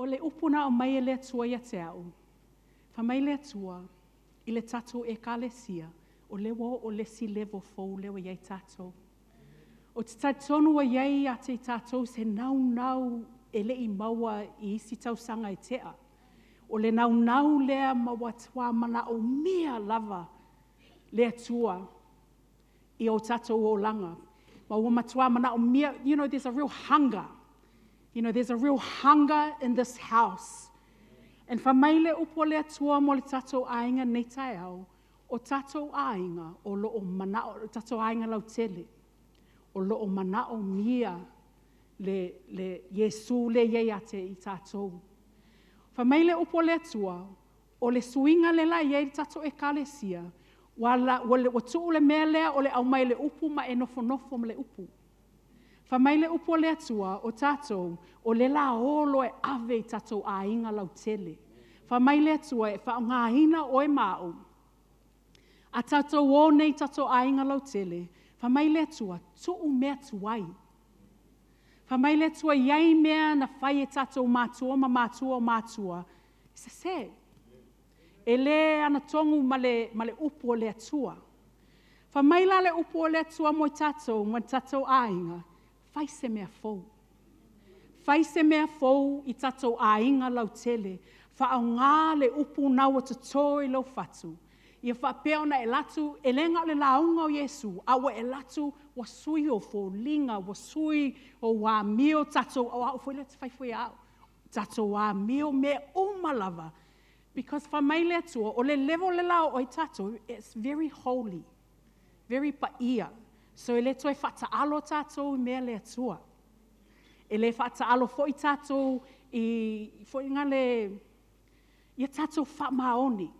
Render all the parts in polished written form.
O le upu na aumai e le Atua ia te a'u, fai mai le Atua i le tatou Ekalesia, o lea ua oo i le isi level fou lea ua i ai tatou. Ou te talitonu ua i ai ia te i tatou se naunau e le i maua i isi tausaga e tea. O le naunau lea ma ua matua manaomia lava le Atua i o tatou olaga. Ma ua matua manaomia, there's a real hunger. There's a real hunger in this house. And fai mai le upu a le Atua mo le tatou aiga nei taeao, o tatou aiga o lo o manao, o tatou aiga lautele, o lo o manaomia le Iesu lea e i ai ia te i tatou. Fai mai le upu a le Atua, o le suiga lea la e i ai le tatou ekalesia, ua tuu le mea lea o le aumai o le upu ma e nofonofo ma le upu. Fai mai le upu a le Atua, o tatou, o le la o loa e ave i tatou aiga lautele. Fai mai le Atua e faaaogaina oe ma au, a tatou o nei i tatou aiga lautele, fai mai le Atua, tuu mea tuai. Fai mai le Atua e i ai mea na fai e tatou matua ma matua o matua, e sese. E le amiotonu ma le upu a le Atua. Fai mai la le upu a le Atua mo i tatou ma tatou aiga, fai se mea fou. Fai se mea fou i tatou aiga lautele, faaaoga le upu lena ua toto i lou fatu, ia faapea ona e alu atu, e le na o le lauga o Iesu, a ua e alu atu ua sui ou foliga, ua sui ou amio, tatou, o au foi lea ou te fai foi ia au, tatou amio, mea uma lava. Because fai mai le Atua, o le level le la ua oo i ai tatou, it's very holy, very paia. So e le toe faataalo tatou i mea a le Atua. E le faataalo foi tatou i foi le, ia tatou faamaoni.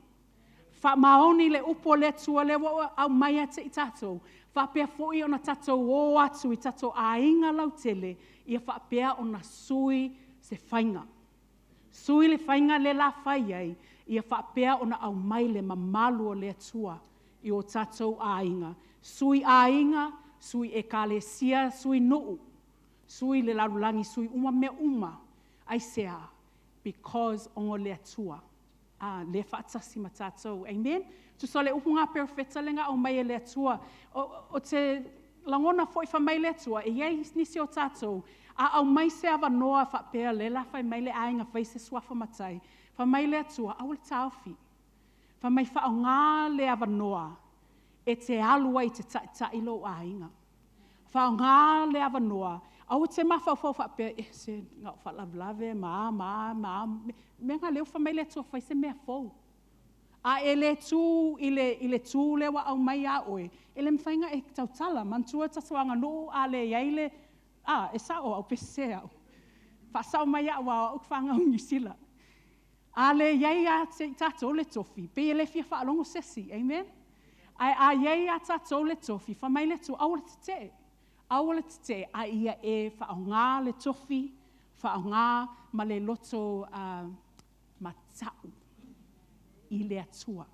Faamaoni i le upu a le Atua lea ua aumai ia te i tatou, faapea foi ona tatou o atu i tatou aiga lautele, ia faapea ona sui se faiga. Sui le faiga lea o le a fai ai, ia faapea ona aumai le mamalu o le Atua i o tatou aiga. Sui aiga, sui ekalesia, sui nuu, sui le lalolagi, sui uma mea uma. Aisea? Because ona o le Atua a lea e faatasi ma tatou. Amen? Tusa o le upu lena a perofeta lea na aumai e le Atua. Ou te lagona foi fai mai le Atua, e i ai nisi o tatou, a aumai se avanoa faapea o lea o le a fai mai le aiga e fai se suafa matai, fai mai le Atua, aua le taofi. Fai mai faaaoga le avanoa e te alu ai e te taitai lou aiga. Faaaoga le avanoa, aua te mafaufau faapea, se na o faalavelave ma a ma a mea na o lea ua fai mai le Atua e fai se mea fou. A e le tu i le tu lea ua aumai ia oe, e le mafai ona e tautala. Manatua le tatou aganuu a leai le… a, e sao au pe sese au? Faasao mai au aua o au ou te fanau i Niu Sila. A leai ia te i tatou le tofi, pei e le fia faalogo se isi. Amen? Ae a i ai ia tatou le tofi, fai mai le Atua, aua le tetee, aua le tetee, a ia e faaaoga le tofi, faaaoga ma le loto matau i le Atua.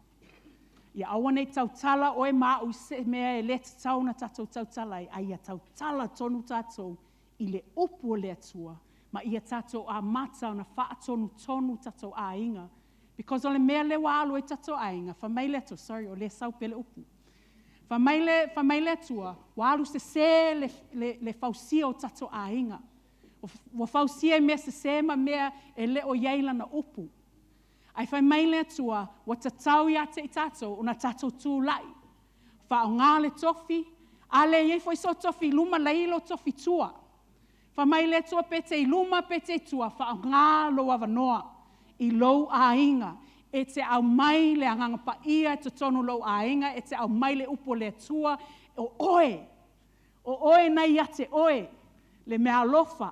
Ia aua ne i tautala oe ma au i se mea e le tatau ona tatou tautala ai, a ia tautala tonu tatou i le upu a le Atua, ma ia tatou amata ona faatonutonu tatou aiga. Because o le mea lea ua alu ai tatou aiga, fai mai le Atua, sorry o lea e sau pea le upu. Fai mai le, fai mai le Atua, ua alu sese le fausia o tatou aiga. Ua fausia i mea sese ma mea e le o i ai Lana upu. Ae fai mai le Atua, ua tatau ia te i tatou ona tatou tulai, faaaoga le tofi, a leai foi sou tofi i luma, o la e i ai lou tofi i tua. Fai mai le Atua pe te i luma pe te i tua, faaaoga lou avanoa i lou aiga e te aumai le Agaga Paia i totonu o lou aiga, e te aumai le upu a le Atua, o oe, o oe na ia te oe le meaalofa,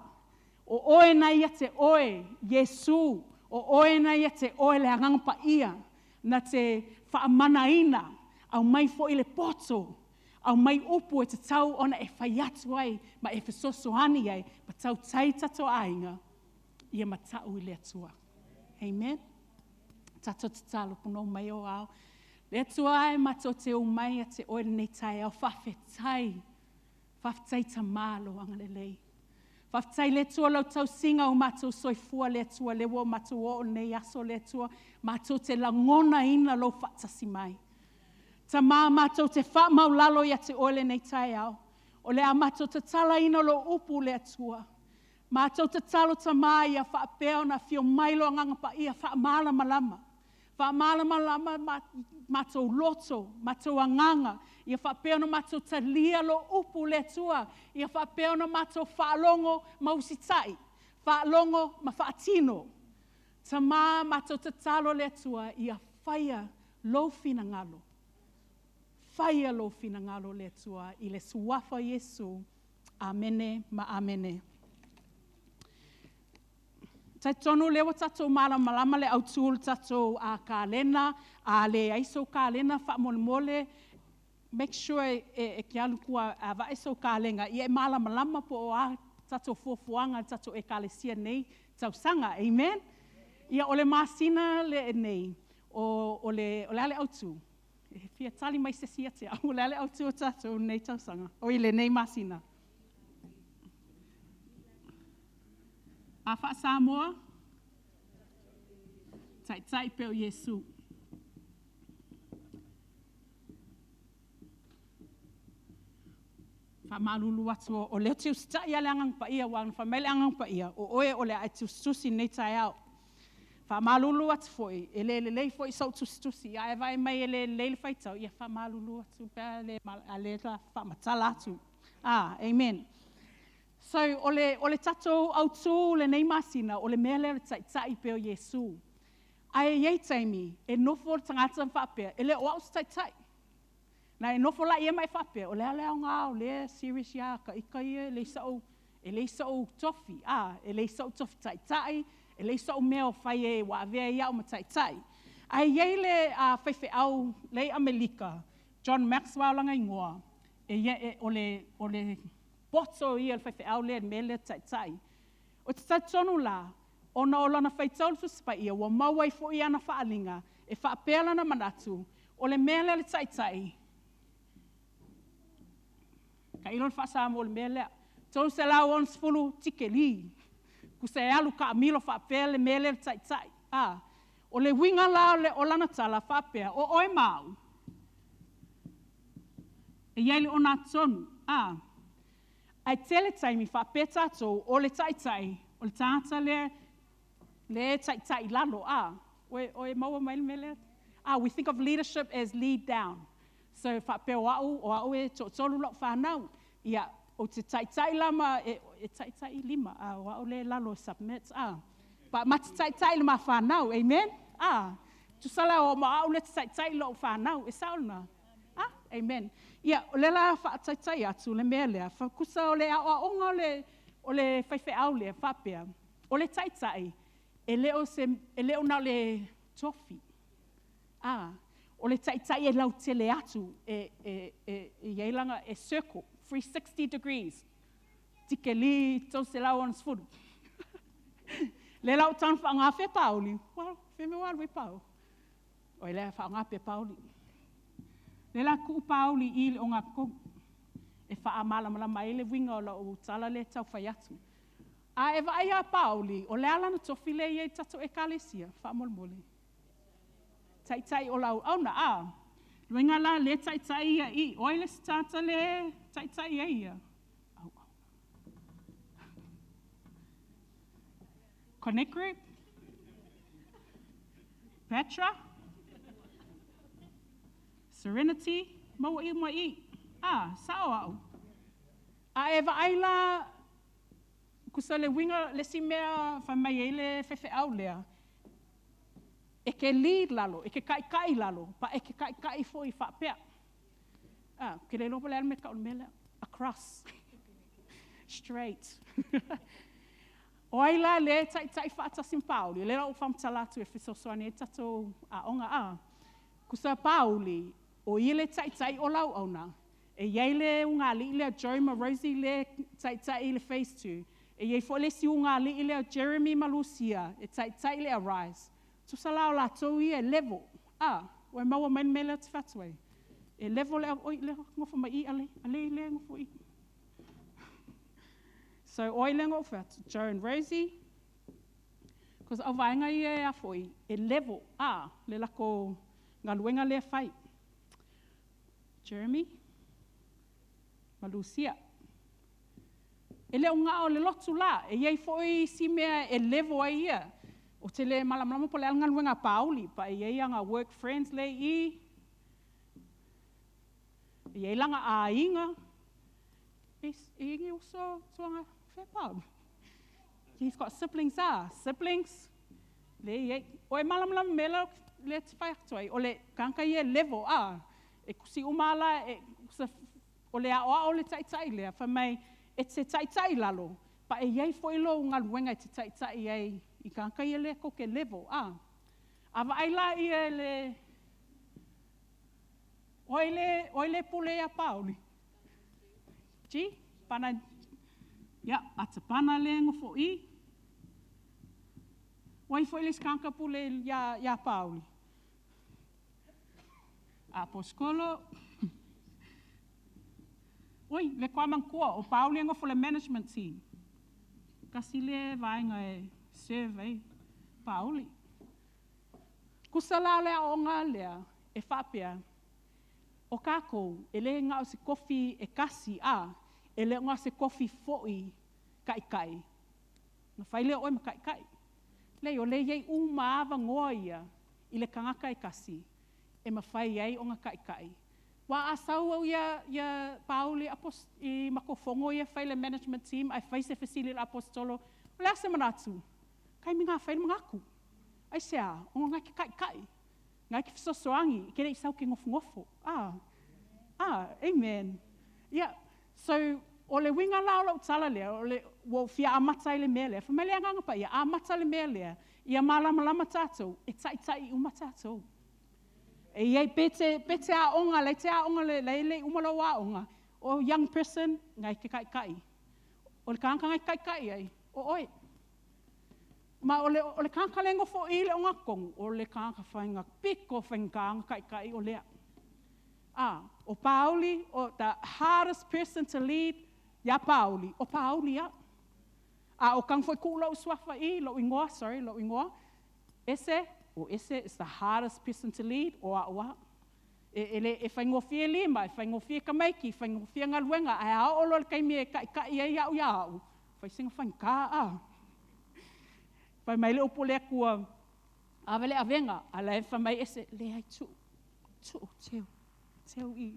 o oe na ia te oe Iesu, o oe na ia te oe le Agaga Paia, na te faamanaina, aumai foi le poto, aumai upu e tatau ona e fai atu ai ma e fesoasoani ai ma tautai tatou aiga ia matau i le Atua. Amen. Tatou tatalo, pono mai ou ao. Le Atua e matou te omai ia te oe lenei taeao, faafetai, faafetai Tama lou agalelei. Faafetai le Atua lau tausiga o matou soifua le Atua lea ua matou oo lenei aso le Atua, matou te lagonaina lou faatasi mai. Tama matou te faamaualalo ia te oe lenei taeao, o le a matou tatalaina lou upu le Atua. Matou tatalo Tama ia faapea ona afio mai lo Agaga Paia faamalamalama, faamalamalama matou loto, matou agaga, ia faapea ona matou talia lo upu le Atua, ia faapea ona matou faalogo ma usitai, faalogo ma faatino. Tama, matou tatalo le Atua, ia faia lou finagalo, faia lou finagalo le Atua, i le suafa o Iesu. Amene ma amene. Talitonu o lea ua tatou malamalama le autu o le tatou kalena. A leai sou kalena faamolemole, make sure e te alu i tua e vae sou kalena ia e malamalama po o a tatou fuafuaga a le tatou ekalesia i lenei tausaga. Amen? Ia, o le masina lenei, o le a le autu? E fia tali mai se isi ia te au, o le a le autu o tatou i lenei tausaga, oi lenei masina? A faa-Samoa? Taitai pea o Iesu. Faamalulu atu, o lea ou te usitai lava i le Agaga Paia, aua na fai mai le Agaga Paia, o oe o le a e tusitusi i lenei taeao. Faamalulu atu foi, e le lelei foi sou tusitusi, a e vaai mai e le lelei le faitau, ia faamalulu atu pe a le faamatala atu. Amen. So, o le tatou autu i lenei masina, o le mea lea o le taitai pea o Iesu. Ae i ai taimi e nofo le tagata ma faapea, e le o au se taitai. Na e nofo laia ma e faapea, o le a le aoga o lea series ia a ita ia, e leai sou, e leai sou tofi, e leai sou tofi taitai, e leai sou mea o fai e ua avea ai au ma taitai. Ae i ai le faifeau la e i Amerika, John Maxwell lona igoa, e, o le poto ia o le faifeau lea i le mea lea o le taitai. Ou te talitonu la, ona o lana faitau i le Tusi Paia, ua maua ai foi ana faaaliga, e faapea lona manatu, o le mea lea o le taitai, tailo i le faa-Samoa o le mea lea, 360 tikeri, tusa e alu taamilo faapea le mea lea o le taitai. A, o le uiga la o lana tala faapea, o oe ma au, e i ai le ogatotonu. A, ae tele taimi faapea tatou, o le taitai, o le tagata lea e taitai i lalo. A, o e maua mai le mea lea? Ah, we think of leadership as lead down. So, faapea o au, o au e toatolu lau fanau. Ia, ou te taitai la ma, e taitai lima, a o au lea e lalo e submit. A, ma te taitai i le ma fanau, amen? A, tusa la o ma au lea te taitai i lou fanau, e sao lena? Ah, amen. Ia, o lea la faataitai atu le mea lea, tusa o le aoaoga o le faifeau lea, faapea, o le taitai, e le o, se, e le o na o le tofi. A, o le taitai e lautele atu, e i ai lana, e circle, 360 degrees, tikeri 360. Lea la ua tatau ona faaaoga fea Pauli? Well, fea mea ua alu ai Pauli? Oi lea, faaaoga pea Pauli. Lea la tuu Pauli i le ogatotonu e faamalamalama ai le uiga o lau tala lea e tau fai atu. A e vaai ia Pauli, o le a lana tofi lea e i ai i le tatou ekalesia? Faamolemole. Taitai o le auauna, a? Luaiga la lea e taitai ia i, o ai le isi tagata lea e taitai ai ia? Connect Group? Petra? Serenity? Maua i uma i. A, sao au. A e vaai la, kusa le uiga, le isi mea fai mai ai le faifeau lea, e te lead lalo, e te taitai lalo, pa e te taitai foi faapea. Ah, ou te le iloa po o le a le mea e tau o le mea lea. Across. Straight. O ai la lea e taitai faatasi ma Pauli? Lea ua faamatala atu e fesoasoani ai tatou aoga. A, tusa Pauli, o ia le taitai o lauauna, e i ai le ulugalii lea Joe ma Rosie lea e taitai i le phase 2, e i ai foi le isi ulugalii lea Jeremy ma Lucia e taitai le Arise. Tusa la o latou ia e level. A, ua e maua mai le mea lea ou te fai atu ai? E level le au, oi, lea nofo mai i, Ale, Ale lea nofo i. So, o ai lea na ou fai atu? Joe and Rosie. Because au vaega ia e a foi, e level, a, le lakou galuega lea e fai. Jeremy ma Lucia. E le o na o le lotu la, e i ai foi isi mea e level ai ia. Ou te le malamalama po o le a le galuega a Pauli, but e i ai ana work friends lea e i i, e i ai lana aiga. E i ai ni uso, Tuaga, fea Pauli? He's got siblings, ah, siblings. Lea e i ai. O e malamalama mea lea lea te fai atu ai, o le tagata ia e level, ah, e kusi uma lava la, e, o le aoao o le taitai lea, fai mai, e te taitai i lalo, but e i ai foi lou galuega e te taitai ai i tagata ia lea tou te level, ah. A vaai la ia i le, o ai le, o ai le pule ia Pauli? G, pana, ia, Atapana lea e nofo i. O ai foi le isi tagata pule ia, ia Pauli? Aposetolo. Oi, le toa manatua, o Pauli e nofo le management team. Tasi lea vaega e serve ai Pauli. Tusa la o le aoaoga lea, e faapea, o tatou, e le na o se tofi e tasi, a, e le o na o se tofi foi taitai, na fai lea o oe ma taitai. Leai, o lea e i ai uma avanoa ia i le tagata e tasi e mafai ai ona taitai. Aua a sau au ia, ia Pauli i matou fono ia e fai le management team ae fai se fesili i le Aposetolo, o le a se manatu? Taimi lena e fai le manatu. Aisea? Ona o lena e te taitai, na e te fesoasoani, e te le i sau e te nofonofo. A, a, amen. Ia, so, o le uiga la o lau tala lea, o le, ua ou fia amata ai i le mea lea, fai mai le Agaga Paia, amata le mea lea, ia malamalama tatou, e taitai uma tatou. E i ai, pe te, pe te aoga, la e te aoga, la e le i uma lou aoga, o young person, na e te taitai. O le tagata na e te taitai ai, o oe. Ma o le, o le tagata lea e nofo i i le ogatotonu, o le tagata faiga pito faigata ona taitai o lea. A, o Pauli, o the hardest person to lead ia Pauli, o Pauli lava. A o tago foi tuu lou suafa i i, lou igoa, sorry, lou igoa, Ese, o Ese is the hardest person to lead, o a'u lava. E, e, le, e faigofie lima, e faigofie tamaiti, e faigofie galuega, ae a oo loa i le taimi e taitai ai au ia au, fai sina faigata, a. Fai mai le upu a le Atua, ave le avega, a la e fai mai Ese, leai, tuu, tuu, Teu, Teu i.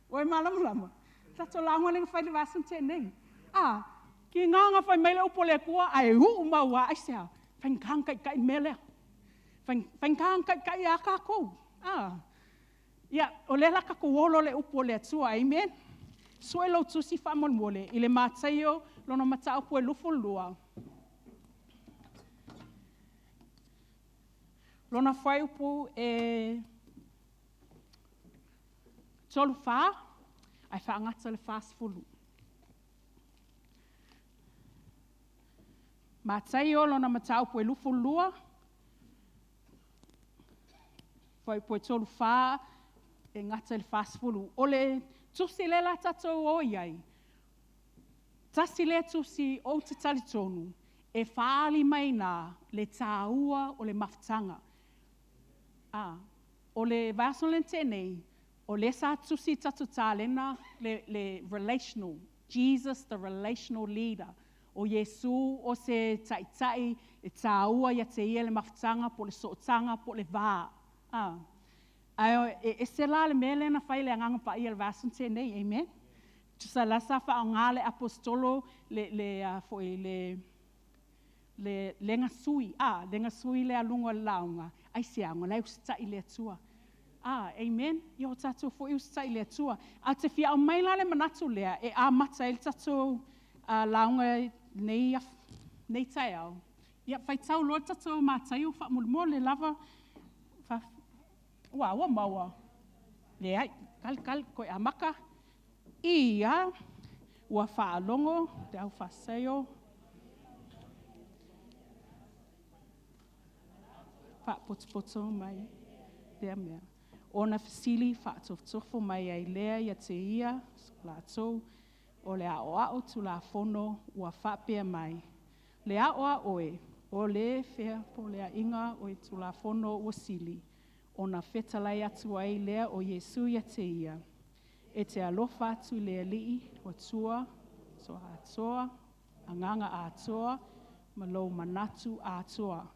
Ua e malamalama? Tatou lauga lea na fai i le vaiaso na tea nei. A, tiga ona fai mai le upu a le Atua, ae uu mau lava, aisea? Faigata ona taitai le mea lea. Faigata ona taitai ia tatou. A, ia, o lea o le a tatou olo le upu a le Atua, amen? Sue lou tusi faamolemole i le Mataio lona mataupu e 22. Lona fuaiupu e 34, ae faagata le 40. Mataio lona mataupu e 22, fuaiupu e 34, e gata i le 40. O le tusi lea o le a tatou o i ai, tasi lea tusi ou te talitonu e faaali mai i ina le taua o le mafutaga. A, o le vaiaso lea na tea nei, o lea sa tusi i tatou talena le, le relational, Jesus the relational leader. O Iesu o se taitai e taua ia te ia le mafutaga po o le sootaga po o le va. A, ae e ese la le mea lea na fai e le Agaga Paia i le vaiaso na tea nei, amen? Tusa la sa faaaoga le Aposetolo le, le, a foi, le, le, le gasui, a, le gasui le aluga o le lauga, aisea? Ona o la e usitai i le Atua. A, amen? Ia o tatou foi usitai i le Atua. Ae ou te fia aumai la le manatu lea e amata ai le tatou lauga i lenei, lenei taeao. Ia, faitau loa le tatou Mataio faamolemole lava. Fa, ua, ua maua. Leai, kali, kali, toe amata. Ia, ua faalogo te au Fariseo faapotopoto mai lea mea. Ona fesili faatofotofo mai ai lea ia te ia latou. O le aoao Tulafono ua faapea mai, le ao a oe, o le fea poleaiga o i Tulafono ua sili, ona fetalai atu ai lea o Iesu ia te ia, e te alofa atu i le Alii, Atua, so atoa, agaga atoa, ma lou manatu atoa.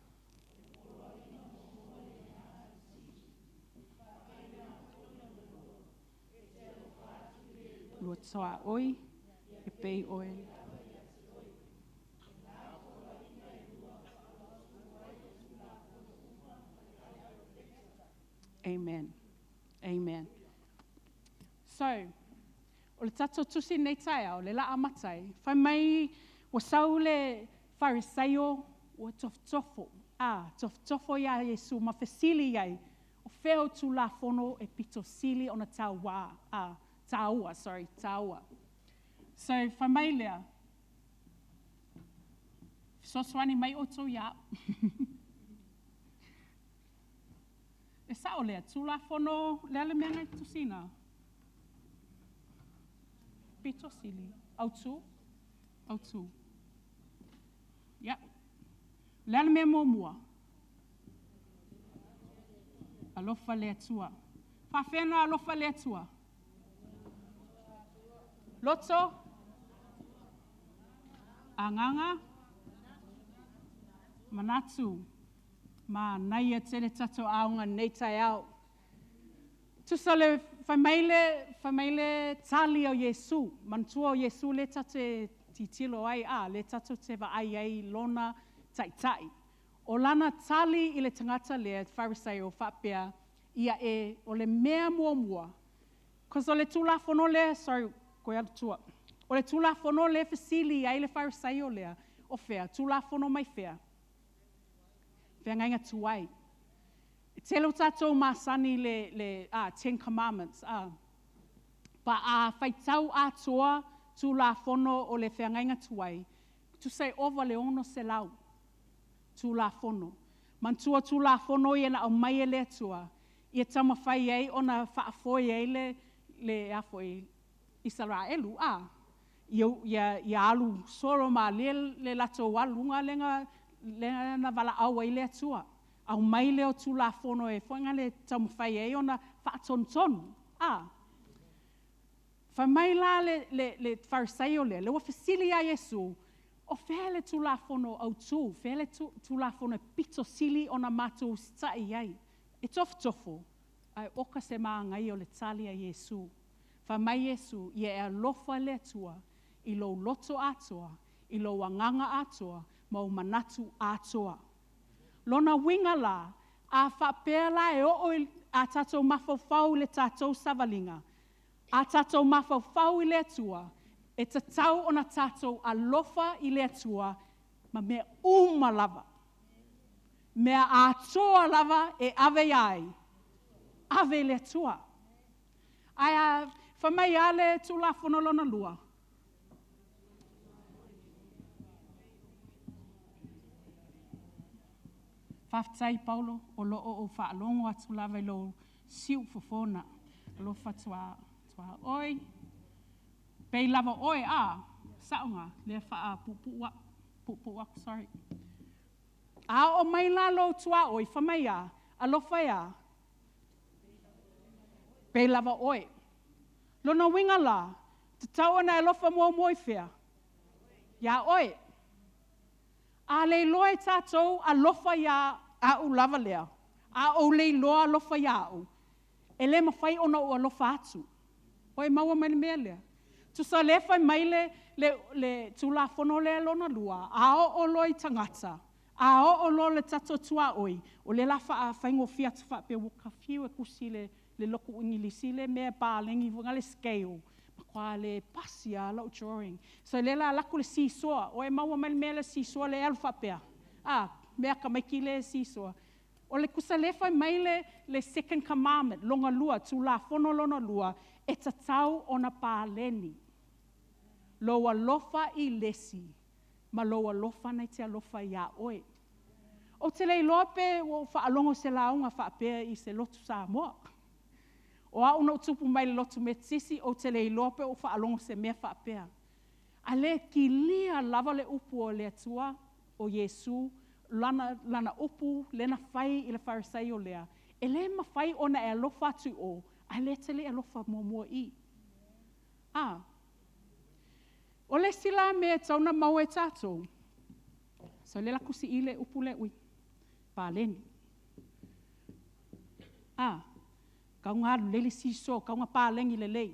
Lua tuaoi, e pei oe. Amen. Amen. So, o le tatou tusi nei taeao, le la amata ai, fai mai ua sau le Farisaio ua tofotofo, a, tofotofo iā Iesu ma fesili i ai, o fea o Tulafono e pito sili ona tauā, a, tāua, sorry, tāua. So, fai mai lea, fesoasoani mai outou ia au. E sao lea, Tulafono, le a le mea na tusiina? Pito sili, autu, autu. Ia. Le a le mea muamua? Alofa le Atua. Faafefea ona alofa le Atua? Loto, agaga, manatu. Manaia tele tatou aoga nei taeao. Tusa le, fai mai le, fai mai le tali o Iesu, manatua o Iesu lea tatou te titilo ai, a, lea tatou te vaai ai i lona taitai. O lana tali i le tagata lea, Farisaio faapea, ia e, o le mea muamua, cause o le Tulafono lea, sorry, koe alu tua. O le Tulafono lea fesili ai le Farisaio lea, o fea? Tulafono mai fea? Feagaiga tuai. E tele o tatou masani le, le Ten Commandments. Pa a faitau atoa Tulafono o le feagaiga tuai, tusa e ova le 600 Tulafono. Manatua Tulafono ia na aumai e le Atua, ia taumafai ai ona faafoe ai le, le a foi, Isaraelu, a, ia, ia, ia alu solo malie le latou aluga lea lea na valaau ai le Atua. Aumai lea o Tulafono e foi le taumafai ai ona faatonutonu, a. Fai mai la le, le, le Farisaio lea, lea ua fesili ia Iesu, o fea le Tulafono autu, fea le Tulafono e pito sili ona matou usitai i ai? E tofotofo, ae oka se māgaia o le tali a Iesu. Fai mai Iesu, ia e alofa le Atua i lou loto atoa, i lou agaga atoa, ma ou manatu atoa. Lona uiga la, a faapea la e oo i a tatou mafaufau i le tatou savaliga, a tatou mafaufau i le Atua, e tatau ona tatou alofa i le Atua ma mea uma lava. Mea atoa lava e ave ia ai? Ave i le Atua. Ae a, fai mai a le Tulafono lona lua? Faafetai Paulo, o lo o ou faalogo atu lava i lou siufofona. Alofa tuaoi, pei lava oe, a, saoga, lea faapuupuu au, puupuu aku, sorry. A oo mai la lou tuaoi, fai mai a, alofa e a? Pei lava oe. Lona uiga la, tatau ona e alofa muamua i fea? Iā oe. A le iloa e tatou alofa iā a'u lava lea, a ou le iloa alofa iā au, e le mafai ona ou alofa atu. Ua e maua mai le mea lea? Tusa lea fai mai le, le, le Tulafono lea lona lua, a oo loa i tagata, a oo loa le tatou tuaoi, o lea la faafaigofie atu faapea ua ta fiu e tusi le, le lotu Igilisi le mea paleni foi le scale, matua le pasi lava lau drawing. So lea la alu atu le seesaw, ua e maua mai le mea lea seesaw lea e alu faapea? A, mea tamaiti lea e seesaw. O le tusa lea fai mai le, le second commandment, lona lua, Tulafono lona lua, e tatau ona paleni lou alofa i lesi ma lou alofa na te alofa iā oe. Ou te le iloa pe ua ou faalogo i se lauga faapea i se lotu Samoa. O au na ou tupu mai i le lotu Metotisi, ou te le iloa pe ou faalogo i se mea faapea. A le kilia lava le upu o le Atua, o Iesu, lana, lana upu lea na fai i le Farisaio lea, e le mafai ona e alofa atu i o, ae lea e te le i alofa muamua i i. A. O le isi la mea e tatau ona maua e tatou, so lea la tusi i i le upu lea, ui, paleni. A, tau ona alu lelei le seesaw, tau ona paleni lelei.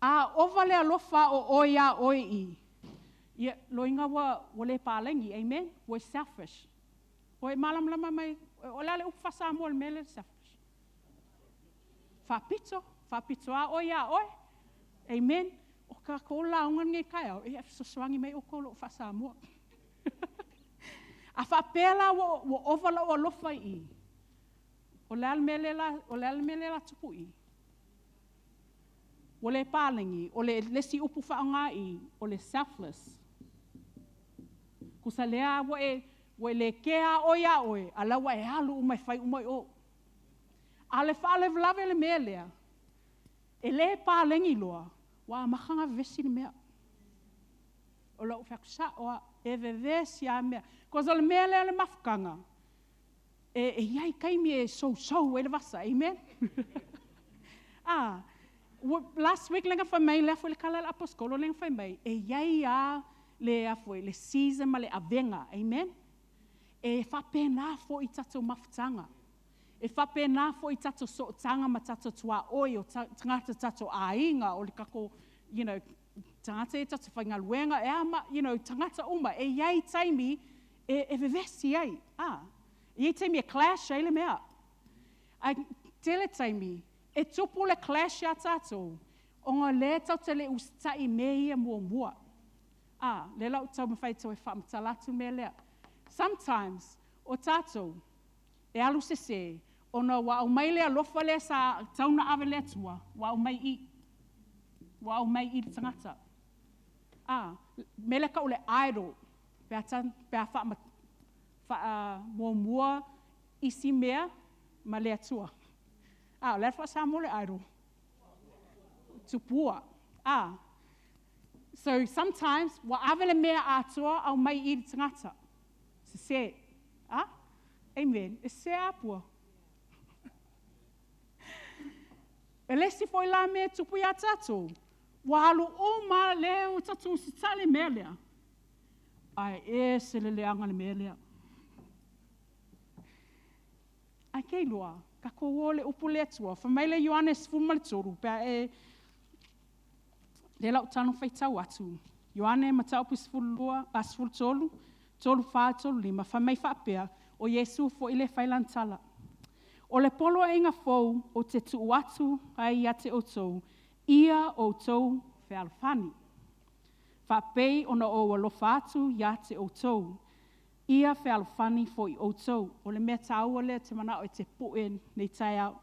A ova le alofa o oe ia oe i i, ia loiga ua, ua le paleni, amen? Ua selfish. Ua e malamalama mai, o le a le upu faa-Samoa i le mea lea selfish? Faapito, faapito lava oe ia oe. Amen. O tatou lauga lenei taeao, ia fesoasoani mai outou i lou faa-Samoa. A faapea la ua, ua ova lou alofa i i, o le a le mea lea la, o le a le mea lea la tupu i i? Ua le paleni, o le, le isi upu faaaoga i i, o le selfless. Tusa lea ua e, ua e le kea lava oe ia oe, a o la ua e alu uma e fai uma i o. A o le faalavelave o le mea lea, e le paleni loa, ua amata ona vevesi le mea. O lou fai atu sao lava, e vevesi lava mea. Cause o le mea lea o le mafutaga, e, e i ai taimi e sousou ai le vasa, amen? ah, last week lea na fai mai, lea foi le tala a le aposetolo lea na fai mai, e i ai lava le, a foi, le season ma le avega, amen? E faapena foi i tatou mafutaga. E faapena foi i tatou sootaga ma tatou tuaoi, o tagata tatou aiga, o le tatou, you know, tagata ia tatou te faigaluega, e a ma, you know, tagata uma, e i ai taimi e, e vevesi ai, a. E i ai taimi e clash ai le mea. Ae tele taimi, e tupu le clash ia tatou, ona o lea tatou te le i usitai i mea ia muamua. A, lea la ou te taumafai e toe faamatala atu le mea lea. Sometimes, o tatou, e alu sese, ona ua aumai le alofa lea sa tatau ona ave i le Atua, ua aumai i i. Ua aumai i i le tagata. A, mea lea e tau o le idol, pe a, pe a faamuamua isi mea ma le Atua. A, o le a le faa-Samoa o le idol? Tupua. A, so sometimes ua ave le mea atoa aumai i i le tagata. Sese. A? Amen. E sese Apua. E le isi foi la mea e tupu ia tatou, ua alu uma lea ua tatou usitai le mea lea, ae ese le leaga le mea lea. Ae ke iloa, tatou o le upu le Atua, fai mai le Ioane 13, pe a e, lea la ou tago faitau atu, Ioane mataupu 12, a 13, 3, 4, 3, 5, fai mai faapea, o Iesu foi lea e fai lana tala. O le poloaiga fou ou te tuu atu ai ia te outou, ia outou fealofani. Faapei ona ou alofa atu ia te outou, ia fealofani foi outou. O le mea taua lea ou te manao e te pue nei taeao.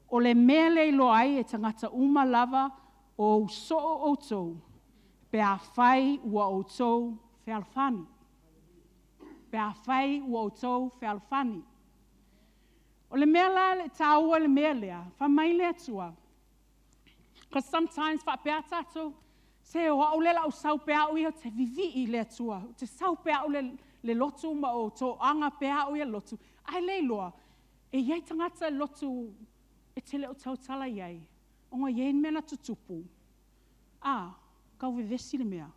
O le mea lea e iloa ai e tagata uma lava o ou soo outou, pe afai ua outou fealofani. Pe afai ua outou fealofani. O le mea la le taua i le mea lea, fai mai le Atua, because sometimes faapea tatou, se o au lea o le a ou sau pea au ia ou te vivii i le Atua, ou te sau pea au le, le lotu ma ou toaga pea au ia le lotu, ae le iloa, e i ai tagata i le lotu e te le o tautala i ai, ona e i ai mea na tutupu, a, tau vevesi le mea.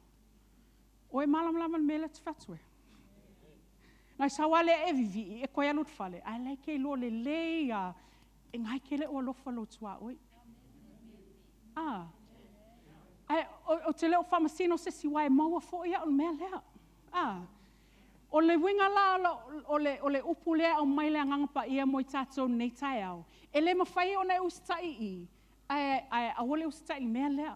O e malamalama i le mea lea ou te fai atu ai? Na sau lava lea e vivii, e toe alu i le fale, ae la e te iloa lelei lava, e na e te le o alofa i lou tuaoi. A, ae ou te le o faamasino se isi, aua e maua foi au i le mea lea. A, o le uiga la o le, o le upu lea e aumai le Agaga Paia mo i tatou i lenei taeao, e le mafai ona e usitai i i, ae, ae aua le usitai i le mea lea.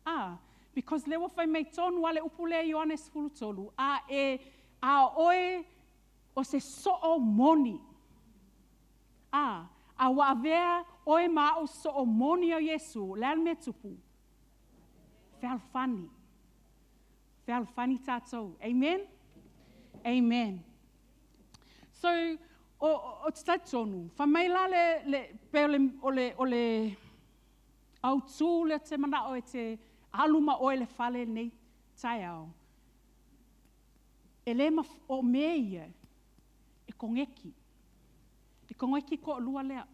A, because lea ua fai mai tonu lava le upu lea i Ioane 13, a e, a oe o se soo moni. A, a ua avea oe ma au soo moni o Iesu, o le a le mea e tupu? Fealofani. Fealofani tatou. Amen? Amen. So, o, o, o te talitonu, fai mai la le, le, pe o le, o le, o le Autū lea ou te manao e te alu ma oe i le fale i lenei taeao, e le o mea ia e koneti, e koneti toalua lea.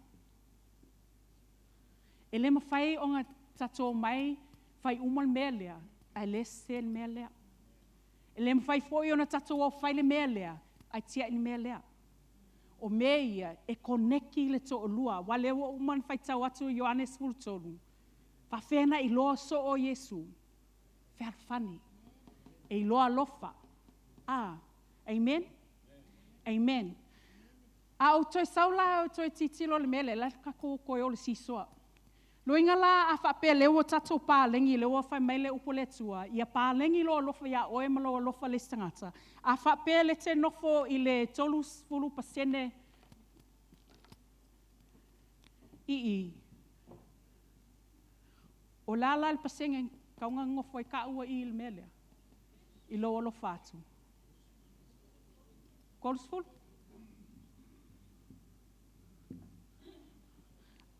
E le mafai ona tatou omai fai uma le mea lea, ae o lea e sese le mea lea. E le mafai foi ona tatou o fai le mea lea, ae tiai le mea lea. O mea ia, e koneti le toalua, aua o lea ua uma ona faitau atu Ioane 13, e faapefea ona iloa soo o Iesu? Fealofani, e iloa alofa. A, amen? Amen. A ou toe sau la ou toe tilotilo i le mea lea, o le a tatou toe o i le seesaw. Loiga la a faapea o lea ua tatou paleni o lea ua fai mai le upu a le Atua, ia paleni lou alofa ia oe ma lou alofa i le isi tagata. A faapea e te nofo i le 30% i i, o le a la le pasene e tatau ona nonofo ai taua i i le mea lea, i lou alofa atu? 30?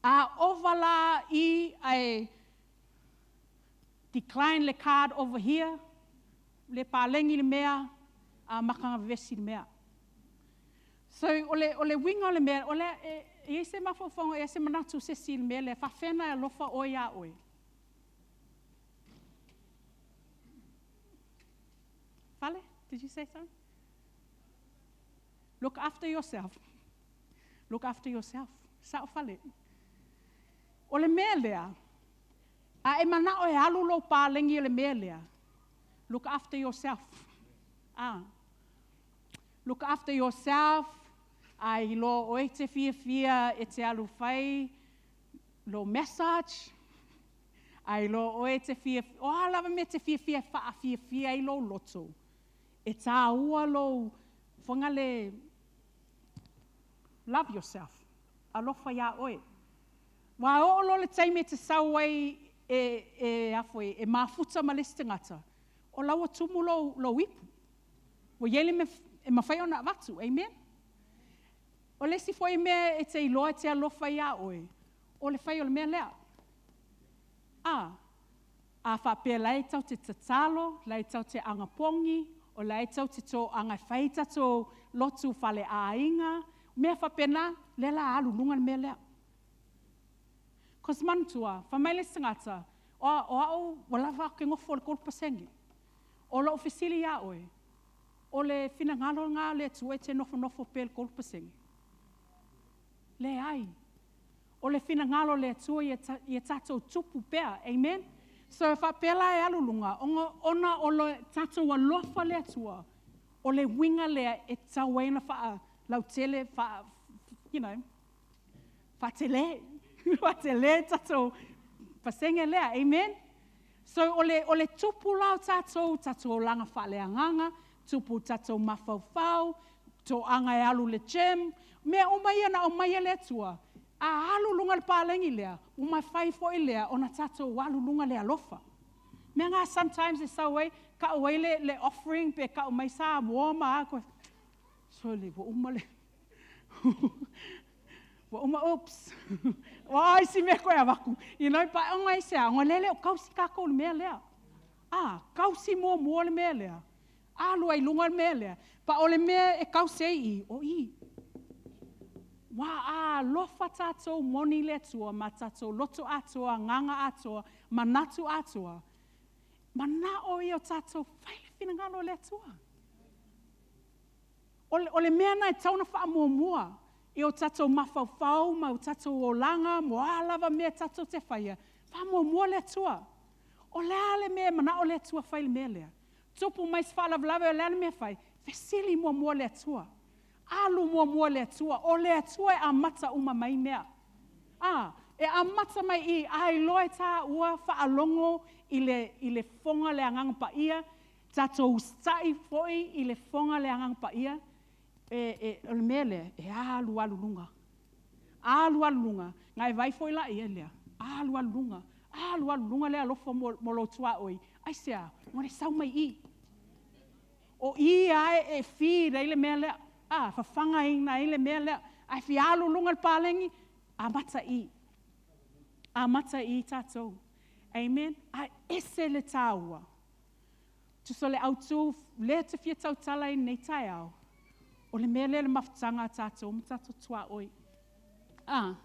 A ova la i ae decline le card over here, le paleni le mea, amata ona vevesi le mea. So, o le uiga o le mea, o le a, e i ai se mafaufauga, e i ai se manatu o se isi i le mea lea, e faapefea ona e alofa oe ia oe? Fale, did you say something? Look after yourself. Look after yourself. Sao Fale. O le mea lea, a e manao e alu lou paleni o le mea lea, look after yourself. Ah. Look after yourself, a iloa o oe e te fiafia e te alu fai lou massage, a iloa o oe e te fia, o a lava mea e te fiafia e faafiafia ai lou loto, e tāua lou, fagale, love yourself, alofa iā oe. Aua e oo loa i le taimi e te sau ai e, e, a foi, e mafuta ma le isi tagata, o la ua tumu lou, lou ipu. Ua i ai le mea e mafai ona avatu. Amen? O le isi foi mea e te iloa e te alofa iā oe, o le fai o le mea lea. A, a faapea la e tou te tatalo, la e tou te anapogi, o la e tou te toaga e fai tatou lotu faleaiga, mea faapena, lea la alu i luga le mea lea. Cause manatua, fai mai le isi tagata, o, o au ua lava ou te nofo i le 3%. O lou fesili ia oe, o le finagalo lena o le Atua e te nofonofo pea i le 3%? Leai. O le finagalo o le Atua ia, ia tatou tupu pea. Amen? So e faapea la e alu luga, ona, ona o le tatou alofa le Atua, o le uiga lea e tatau ai ona faalautele, faa, you know, faatele, faatele tatou pasene lea. Amen? So o le, o le tupu la o tatou, tatou olaga faaleagaga, tupu tatou mafaufau, toaga e alu i le gym, mea uma ia na aumai e le Atua, a alu luga le paleni lea, ua mafai foi lea ona tatou alu luga le alofa. Mea na sometimes e sau ai, tau ai le, le offering pe tau mai Samoa ma a, sole, ua uma le ua uma, oops, ua isi mea koe avatu. You know, pa ona i se a, ona lele o kausi tatou le mea lea. Ah, kausi muamua le mea lea. Alu ai luga le mea lea. Pa o le mea e kausi ai i, o i. Ua alofa tatou moni le Atua ma tatou loto atoa, agaga atoa, manatu atoa. Manao ia o tatou fai le finagalo o le Atua. O le, o le mea lena e tatau ona faamuamua i o tatou mafaufau ma o tatou olaga ma o a lava mea tatou te faia, faamuamua le Atua. O le a le mea e manao le Atua fai le mea lea? Tupu mai se faalavelave, o le a le mea e fai? Fesili muamua le Atua. Alu muamua le Atua. O le Atua e amata uma mai mea. A, e amata mai i, a iloa e taua faalogo i le, i le fofoga le Agaga Paia, tatou usitai foi i le fofoga le Agaga Paia, e, e, o le mea lea, e alu alu luga. Alu alu luga, na e vaai foi laia lea, alu alu luga, alu alu luga le alofa mo, mo lou tuaoi. Aisea? Ua le sau mai i. O i lava e feed ai le mea lea, a, fafagaina ai le mea lea. Ae fia alu luga le paleni, amata i. Amata i i tatou. Amen. Ae ese le tāua. Tusa o le autu lea te fia tautala i lenei taeao, o le mea lea le mafutaga a tatou ma tatou tuaoi. A,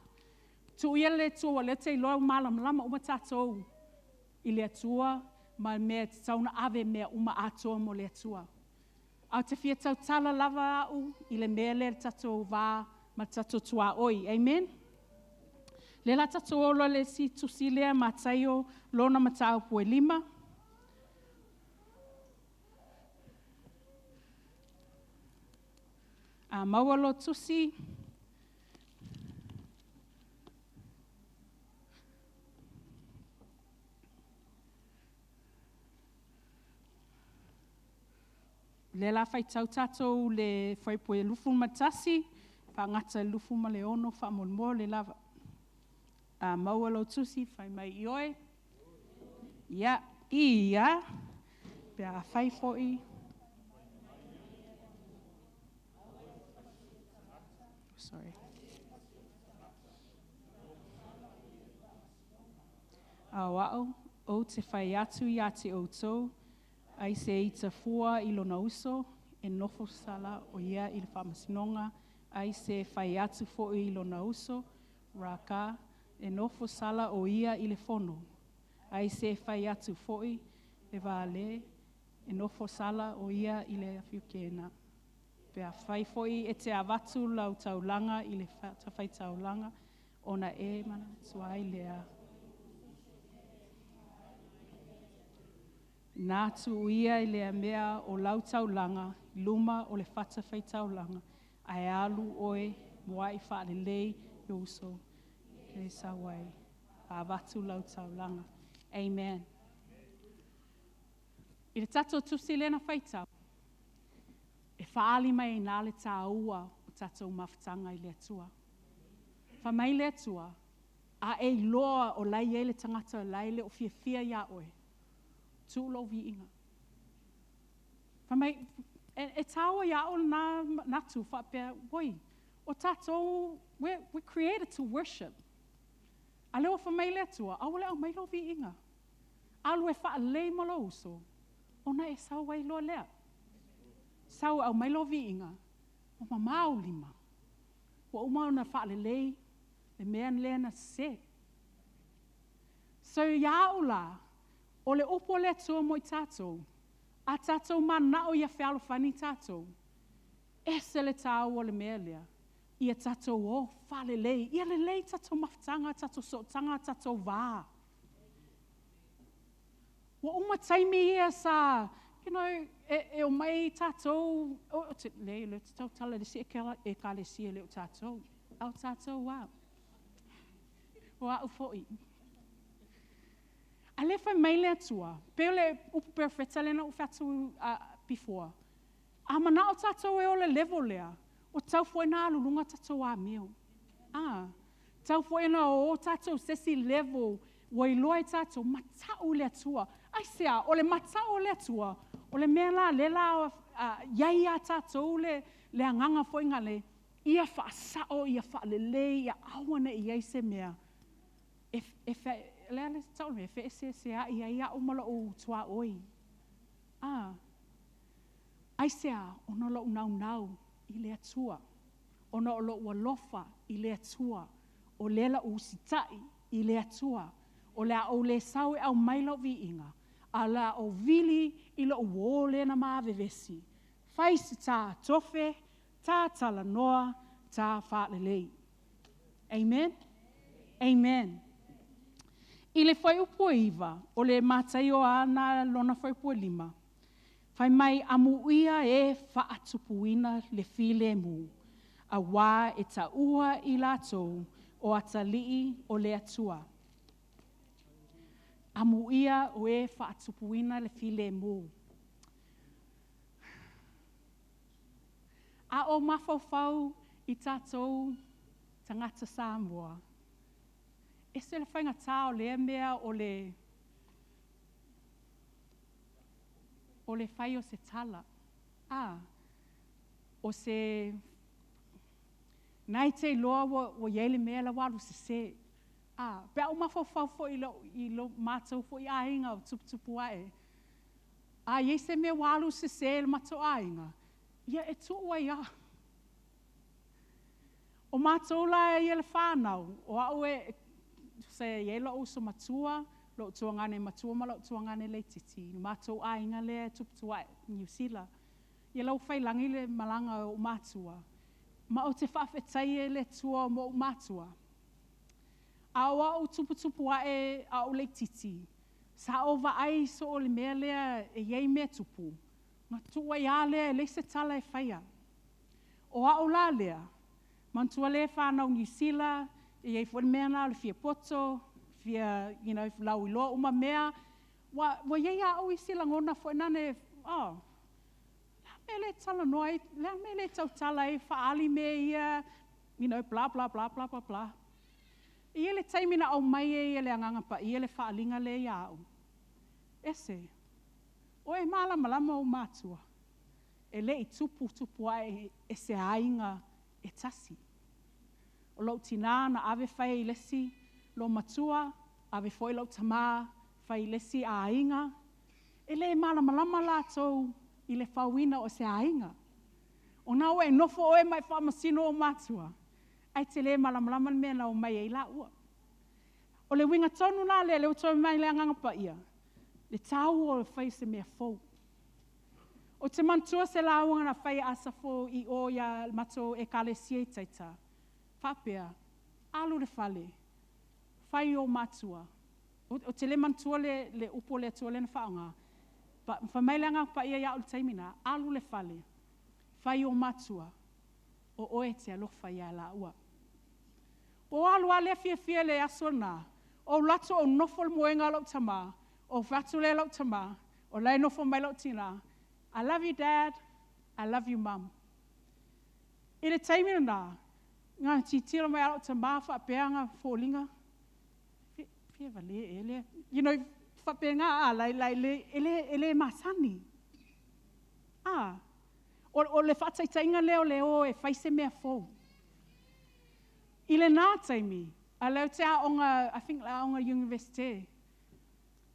tuu ia le Atua, o lea te iloa ua malamalama uma tatou i le Atua ma le mea e tatau ona ave mea uma atoa mo le Atua. Ae ou te fia tautala lava au i le mea lea le tatou va ma le tatou tuaoi. Amen? Lea la tatou o loa i le isi tusi lea, Mataio lona mataupu e 5. A maua lō tusi, Lea la faitau tatou le fuaiupu e 21, faagata i le 26 faamolemole lava. A maua lou tusi, fai mai ioe. Ia, ia, pe afai foi. Sorry. A o a'u ou te fai atu ia te outou, ai se ita fua i lona uso, e nofo sala o ia i le faamasinoga, ai se fai atu foi i lona uso, Raka, e nofo sala o ia i le fono, ai se fai atu foi e vale, e nofo sala o ia i le afiokena. Pe afai foi e te avatu lau taulaga i le fatafaitaulaga, ona e manatua ai lea. Na tuu ia i lea mea o lau taulaga i luma o le fatafaitaulaga, ae alu oe muai faalelei lou uso e sau ai, avatu lau taulaga. Amen. I le tatou tusi lea na faitau, e faaali mai ai i ina le tāua o tatou mafutaga i le Atua. Fai mai le Atua, a e iloa o la e i ai le tagata o la e le o fiafia iā oe, tuu lou viiga. Fai mai, e, e tāua iā au lena manatu faapea, oi, o tatou, we're created to worship. A lea ua fai mai le Atua, aua le aumai lou viiga. Alu e faalelei ma lou uso, ona e sau ai loa lea. Sau e aumai lou viiga, ua mamao lima, ua uma ona faalelei le mea lea na sese. So ia au la, o le upu a le Atua mo i tatou, a tatou mananao ia fealofani tatou, ese le tāua o le mea lea, ia tatou o faalelei, ia lelei tatou mafutaga, tatou sootaga, tatou va. Ua uma taimi ia sa, you know, e, e omai tatou, o, te, leai, o lea ou te tautala i le isi ekalesia e le o tatou, a o tatou lava. O au foi. A lea fai mai le Atua, pei o le upu perofeta lea na ou fai atu before, a manao tatou e o le level lea, ua tatau foi ona alu i luga tatou amio. Ah, tatau foi ona o tatou se isi level ua iloa e tatou, mata'u i le Atua. Aisea? O le mata'u o le Atua, o le mea la lea la i ai ia tatou le, le agaga foi gale, ia faasa'o, ia faalelei, ia aua ne i i ai se mea e, e, le a le tau le mea, e feeseesea'i ai au ma lo'u tuaoi. Ah, aisea? Ona o lo'u naunau i le Atua, ona o lo'u alofa i le Atua, o lea la'u usita'i i le Atua, o le a ou le sau e aumai lau viiga, a o le a ou vili i lo'u uō lea na ma vevesi, fai se tā tofe, tā talanoa, tā faalelei. Amen? Amen. I le fuaiupu e 9, o le Mataio lava na lona fuaiupu e 5, fai mai, Amuia e faatupuina le filemu, auā e taua i latou o atalii o le Atua. Amuia o e faatupuina le filemu. A ou mafaufau i tatou tagata Samoa, ese le faigata o lea mea o le o le fai o se tala. A, o se na e te iloa ua, ua i ai le mea la ua alu sese. A, pe a ou mafaufau foi i lou, i lo matou foi aiga o tuputupu ae, a i ai se mea ua alu sese i le matou aiga, ia e tuu ai lava. O matou la ia le fanau, o au e, tusa e i ai lou uso matua, lou tuagane matua ma lou tuagane laitiiti, le matou aiga lea e tuputuae i Niu Sila. Ia la ua faiilagi le malaga a ou matua, ma ou te faafetaia i le Atua mo ou matua. A o au tuputupu ae a o laitiiti, sa ou vaai soo i le mea lea e i ai mea tupu, ona tuu ai lava lea e leai se tala e faia. O au la lea, manatua lea e fanau i Niu Sila, e i ai foi le mea lena o le fia poto, fia you know, lauiloa uma mea. Ua, ua i ai lava au isi lagona foi nane, oh, o le a le mea e le talanoa ai, o le a le mea e le tautala ai, faaali mea ia, you know, bla bla bla bla bla bla. E i ai le taimi na aumai ai e le Agaga Paia le faaaliga lea ia au, Ese, o e malamalama ou matua, e le i tupu tupu ae e se aiga e tasi. O lou tinā na ave fai i le isi loomatua, ave foi lou tamā fai i le isi aiga. E le malamalama latou i le fauina o se aiga. Ona ua e nofo oe ma e faamasino ou matua, ae e te le malamalama le mea na omai ai laua. O le uiga tonu la lea, lea ua toe mai le Agaga Paia, le taua o le fai o se mea fou. Ou te manatua se lauga na fai e Asafo i o i le matou ekalesia i Taita, faapea, alu i le fale, fai ou matua. Ou te le manatua le, le upu a le Atua lea na faaaoga, fai mai le Agaga Paia ia au i le taimi lena, alu i le fale, fai ou matua, o oe e te alofa ia laua. Ua ou alu lava lea fiafia i le aso lena, ou alu atu ou nofo i le moega a lou tama, ou fai atu lea i lou tama, o la e nofo mai lou tina, I love you dad, I love you mum. I le taimi lena, na tilotilo mai lava lou tama faapea ana foliga, fia vaē ea lea, you know, faapena a, like, like, e le, e le masani. Ah, o, o le faataitaiga lea o le o e fai se mea fou. I lena taimi, a lea ou te aoga, I think aoga Universite,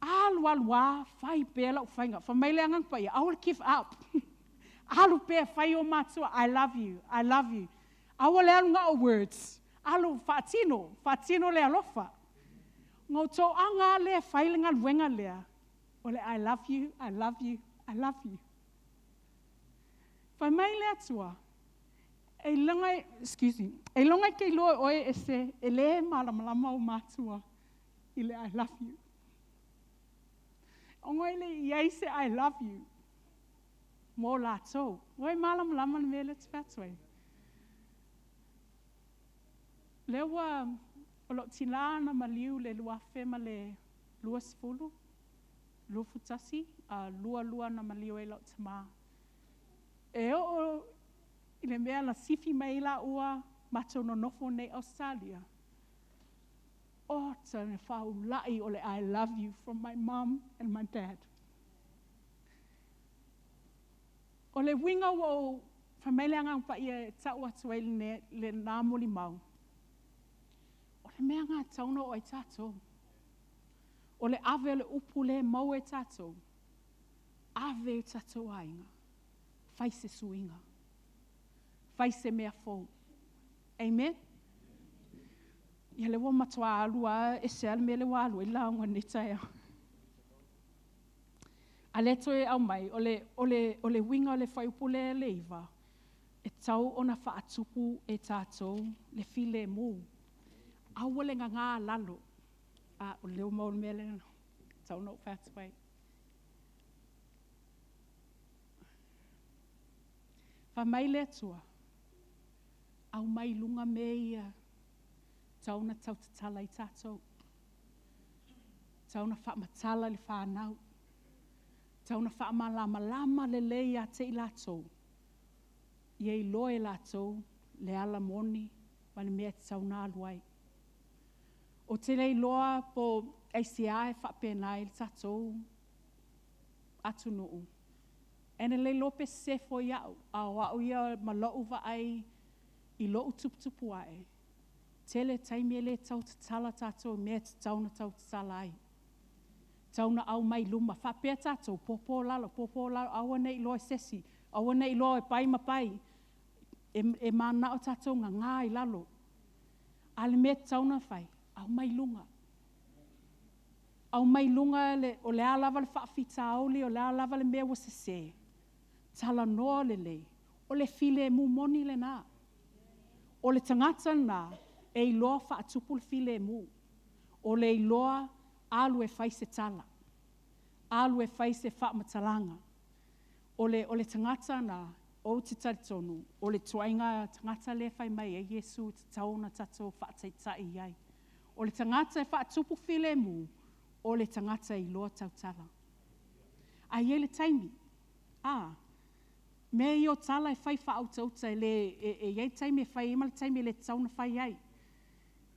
alu alu lava, fai pea lau faiga. Fai mai le Agaga Paia, aua le give up. Alu pea, fai o matua, I love you, I love you. Aua le alu na o words, alu faatino, faatino le alofa. Na ou toaga lava lea fai le galuega lea, o le I love you, I love you, I love you. Fai mai le Atua, e excuse me, e iloga i te iloa e oe e se, e le malamalama ou matua i le I love you. Ona e le i ai se I love you mo latou. Ua e malamalama le mea lea ou te fai atu ai. Lea ua, o lou tinā na maliu i le 2020, 21, a 22 na maliu ai lou tamā. E oo i le mea na sifi mai ai laua matou nonofo nei i Ausetalia, ota le faulai o le I love you from my mom and my dad. O le uiga ua ou fai mai le Agaga Paia e tau atu ai lena molimau, o le mea lena e tatau ona oo ai tatou. O le ave o le upu lea e maua e tatou, ave i o tatou aiga, fai se suiga, fai se mea fou. Amen? Ia lea ua matua alu lava ese lava le mea lea ua alu ai le lauga i lenei taeao. A lea toe aumai, o le, o le, o le uiga o le fuaiupu lea le 9, e tatau ona faatupu e tatou le filemu. Aua le gagā lalo. A, o lea ua maua le mea lea na tatau ona ou fai atu ai. Fai mai le Atua, aumai i luga mea ia tatau ona tautatala ai tatou. Tatau ona faamatala i le fanau. Tatau ona faamalamalama lelei ia te i latou, ia iloa e latou le ala moni ma le mea e tatau ona alu ai. Ou te le iloa po o aisea e faapena ai le tatou atunuu. And e le iloa pe sese foi au, a o au ia ma lou vaai i lou tuputupu ae. Tele taimi e le tau tatala tatou i mea e tatau ona tau tatala ai. Tau na aumai luma, faapea tatou, popo lalo, popo lalo, aua nei iloa e se isi, aua nei iloa e pai ma pai. E, e mananao tatou gaga i lalo. A le mea e tatau ona fai, aumai luga. Aumai luga le, o le a lava le faafitauli, o le a lava le mea ua sese, talanoa lelei, o le filemu moni lena. O le tagata lena e iloa faatupu le filemu. O le iloa alu e fai se tala, alu e fai se faamatalaga. O le, o le tagata lena, ou te talitonu, o le ituaiga tagata lea e fai mai ai Iesu e tatau ona tatou faataitai i ai. O le tagata e faatupu filemu, o le tagata e iloa tautala. Ae i ai le taimi, a, mea ia o tala e fai faautauta e le, e, e i ai taimi e fai ai ma le taimi e le tatau ona fai ai.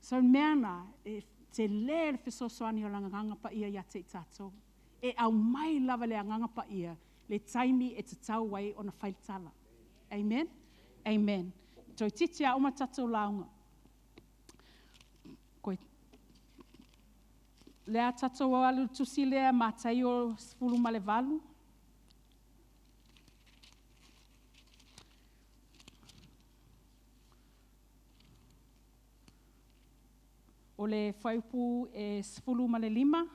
So o le mea lena, e tele le fesoasoani o le Agaga Paia ia te i tatou. E aumai lava e le Agaga Paia le taimi e tatau ai ona fai le tala. Amen? Amen. Toeitiiti lava uma le tatou lauga. Koe lea tatou alu i le tusi lea Mataio 18. O le fuaiupu e 15,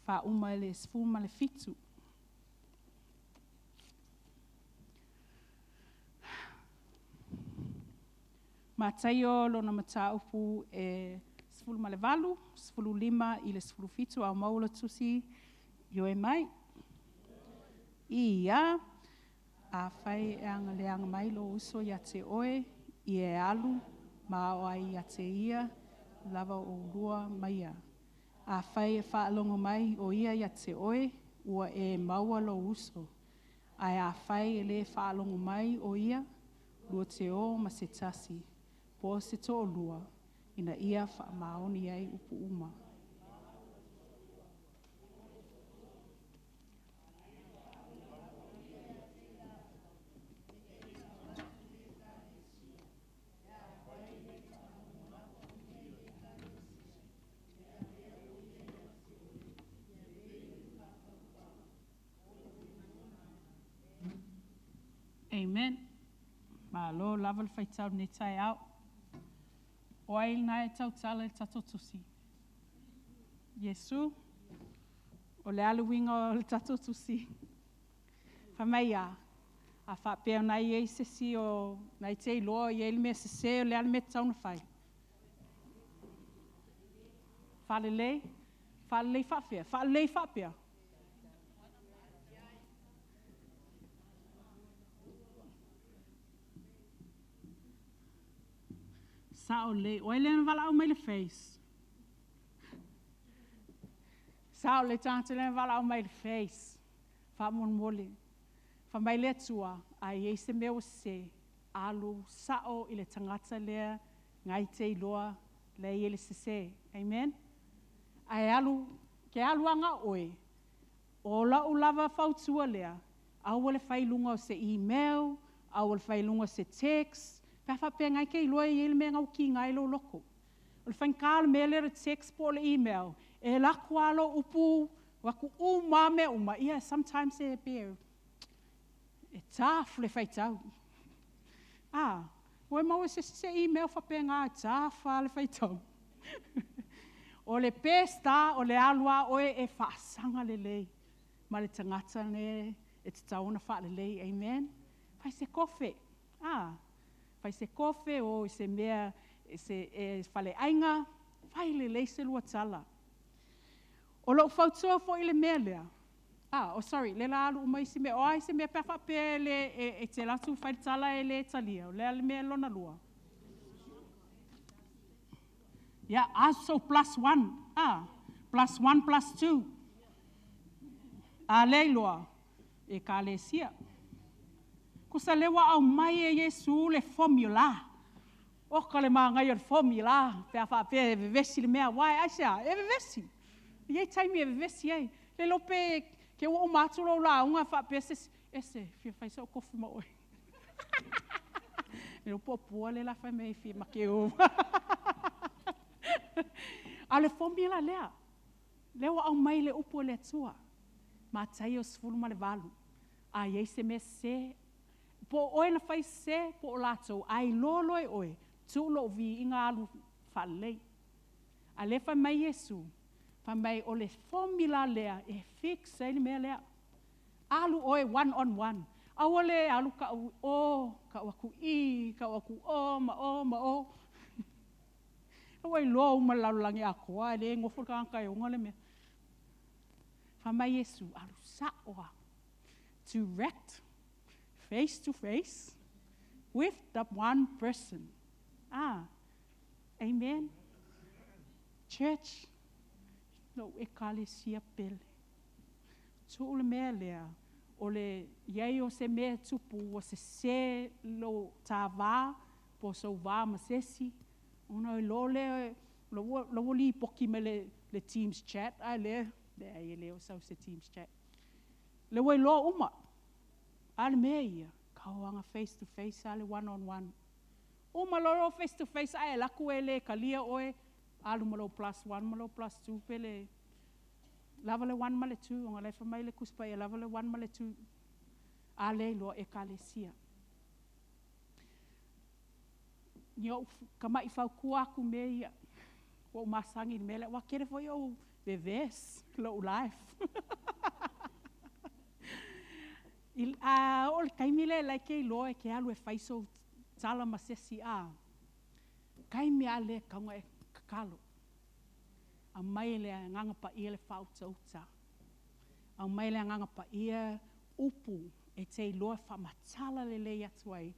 faauma i le 17. Mataio lona mataupu e 18, 15 i le 17, a ua maua le tusi, ioe mai. Ia, afai e agaleaga mai lou uso ia te oe, ia e alu ma ao ai ia te ia lava oulua ma ia. Afai e faalogo mai o ia ia te oe, ua e maua lou uso. Ae afai e le faalogo mai o ia, lua te o ma se tasi, po o se toalua, ina ia faamaoni ai upu uma. Amen. Malo lava le faitau i lenei taeao. O ai lena e tautala i le tatou tusi? Iesu. O le a le uiga o le tatou tusi? Fai mai a, a faapea na i ai se isi o na e te iloa i ai le mea sese, o le a le mea e tatau ona fai? Faalelei? Faalelei faafea? Faalelei faapea? Sao lelei. O ai lea na valaau mai i le Face? Sao le tagata lea na valaau mai i le Face. Faamolemole. Fai mai le Atua, a i ai se mea ua sese, alu sao i le tagata lea na e te iloa la e i ai le sese. Amen? Ae alu, ke alu lava na o oe, o lau lava fautua lea, aua le fai i luga o se email, aua le fai i luga o se text, pe a faapea na e te iloa e i ai le mea na ua kiga ai lou loto. O le faigata o le mea lea o le text po o le email, e alu atu lava lou upu, alu atu uma lava mea uma, ia sometimes e pei e tough le faitau. Ah, ua e maua i se isi se email faapena e tough lava le faitau. O le best lava o le alu lava oe e faasaga lelei ma le tagata le e tatau ona faalelei. Amen. Fai se kofe. Ah, fai se kofe o i se mea se e faleaiga, fai lelei se lua tala. O lou fautua foi i le mea lea, ah, oh sorry, lea la alu uma isi mea. O ai se mea pe a faapea e le e, e te alu atu fai le tala e le talia. O le a le mea lona lua? Yeah, also plus one. Ah, plus one plus two. A lea iloa, ekalesia. Kusa lea ua aumai e Iesu le formula. Oka le manaia o le formula, pe a faapea e vevesi le mea. Aua e aisea? E vevesi. E i ai taimi e vevesi ai. Le iloa pe te ua uma atu lou lauga faapea se isi, ese, e fia fai sau kofi ma oe. Le iloa po o pua lea o le a fai mai ai e fia make uma. A o le formula lea, lea ua aumai le upu a le Atua, Mataio 18, a i ai se mea sese, po o oe na fai sese po o latou, a iloa loa e oe, tuu lou viiga alu faalelei. A o lea e fai mai Iesu, fai mai o le formula lea e fix ai le mea lea. Alu oe one on one. Aua le alu kau i o, kau atu i i, kau atu i o ma o ma o. Ua iloa uma e le lalolagi atoa, e le nofo le tagata e ona le mea. Fai mai Iesu, alu sao lava. Direct, face to face, with the one person. Ah, amen. Church, lou ekalesia pele. Tuu le mea lea, o le i ai o se mea e tupu ua sese lou ta va, po o sou va ma se isi, ona iloa lea, la ua, la ua lipoti mai le, le Teams chat, ae lea, leai e le o sau i se Teams chat. Lea ua iloa uma. A o le mea ia, tau lava face to face lava le one on one. Uma loa lou face to face ae alu atu e le talia oe, alu ma lou plus one ma lou plus two pe le lava le one ma le two, ona o la e fai mai le Tusi Paia, e lava le one ma le two. A lea iloa Ekalesia. Ia ou tama'i fautua atu i mea ia, ua ou masani i le mea lea, aua e tele foi ou vevesi i lou life. A oo i le taimi lea la e te iloa e te alu e fai sou tala ma se isi, a, taimi lava lea e tatau ona e tatalo. Aumai le Agaga Paia le faautauta. Aumai le Agaga Paia upu e te iloa e faamatala lelei atu ai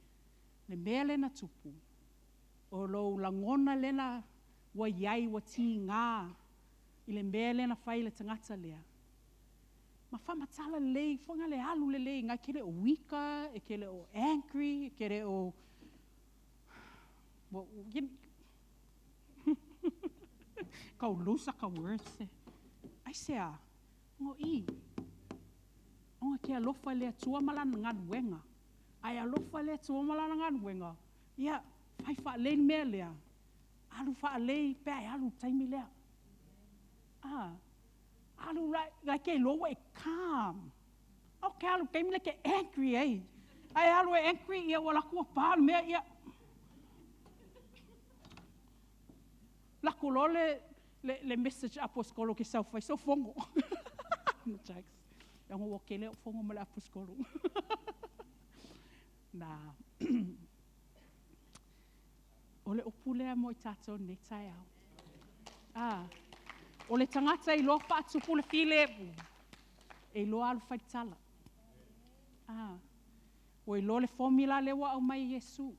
le mea lea na tupu, o lou lagona lea ua i ai ua tiga i le mea lea na fai e le tagata lea. Ma faamatala lelei foi na le alu lelei e te le o ika, e te le o angry, e te le o tau lose aka words. Aisea? Ona o i, ona e te alofa i le Atua ma Lana galuega. A e alofa i le Atua ma Lana galuega, ia, fai faalelei le mea lea, alu faalelei pe a e alu i le taimi lea. A, alu la, la e te iloa ua e calm. Aua e te alu i le taimi lea e te angry ai. A e alu e angry, ia ua alu atu ua pa le mea, ia. Alu atu loa le, le, le message aposikolo e te sau e fai sou fono. Jokes. Leaga ua tele au fono ma le aposikolo. Na. O le upu lea mo i tatou i lenei taeao. Ah, o le tagata e iloa faatupu le filemu, e iloa alu fai le tala. Ah, ua iloa le formula lea ua aumai e Iesu.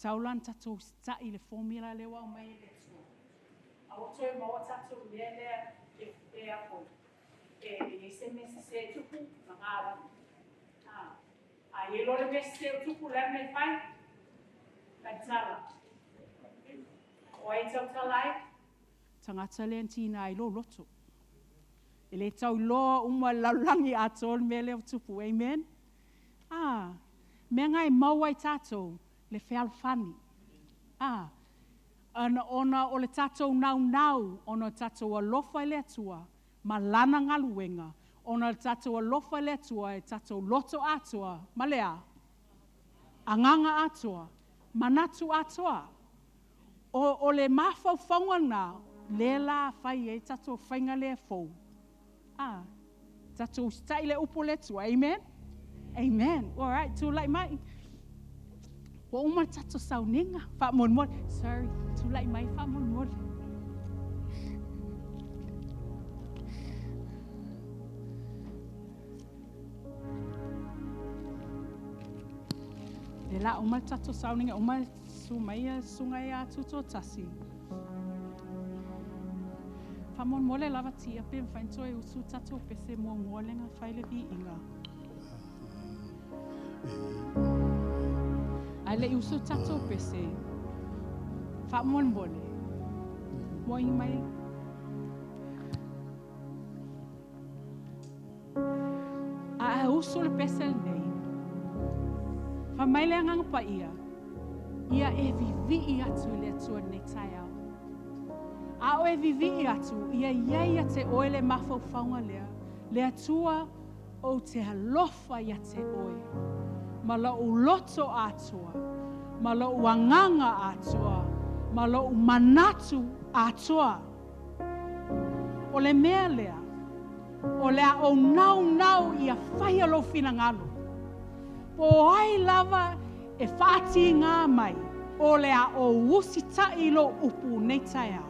Tau la ona tatou usitai i le formula lea ua aumai e le Atua. Aua toe maua tatou i le mea lea e, e a foi, e, e i ai se mea sese e tupu, laga lava. Ah, a i ai loa le mea sese ua tupu, o le a le mea e fai? Tautala. O ai e tautala ai? Tagata lea na tiga ai lou loto. E le tau iloa uma e le lalolagi atoa le mea lea ua tupu. Amen? A, mea na e maua ai tatou le fealofani. A, ona, ona o le tatou naunau, ona o le tatou alofa i le Atua ma Lana galuega, ona o le tatou alofa i le Atua e tatou loto atoa ma le a? Agaga atoa, manatu atoa. O, o le mafaufauga lena, lea la fai ai tatou faiga lea fou. A, tatou usitai le upu a le Atua. Amen? Amen. All right, tulai mai. Ua uma le tatou sauniga. Faamolemole. Sorry, tulai mai faamolemole. Le la uma le tatou sauniga, uma susu mai ia susuga ia Tutoatasi. Faamolemole lava Tia pe mafai ona toe usu tatou pese muamua lea na fai le viiga. Ae le i usu tatou pese, faamolemole, moe mai. A e usu le pese lenei, fai mai le Agaga Paia, Ia e vivii atu i le Atua i lenei taeao. A o e vivii atu, ia i ai ia te oe le mafaufauga lea, Le Atua, ou te alofa ia te oe, ma lou loto atoa, ma lou agaga atoa, ma lou manatu atoa. O le mea lea, o le a ou naunau ia faia lou finagalo. Po o ai lava e faatiga mai, o le a ou usitai i lou upu nei taeao.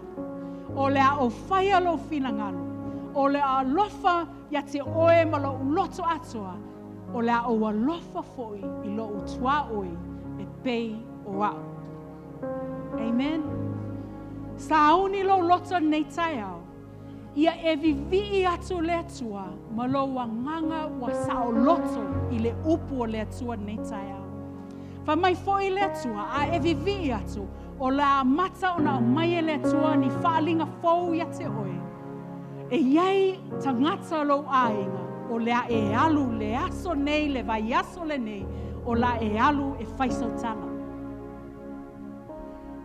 O le a ou faia lou finagalo. O le a alofa ia te oe ma lou loto atoa, o le a ou alofa foi i lou tuaoi e pei o au. Amen. Sauni lou loto nei taeao, ia e vivii atu le Atua ma lou agaga ua saoloto i le upu o le Atua nei taeao. Fai mai foi le Atua, a e vivii atu, o le a amata ona aumai e le Atua ni faaaliga fou ia te oe. E i ai tagata o lou aiga, o le a e alu le aso nei, le vaiaso lenei, o le a e alu e fai sau tala.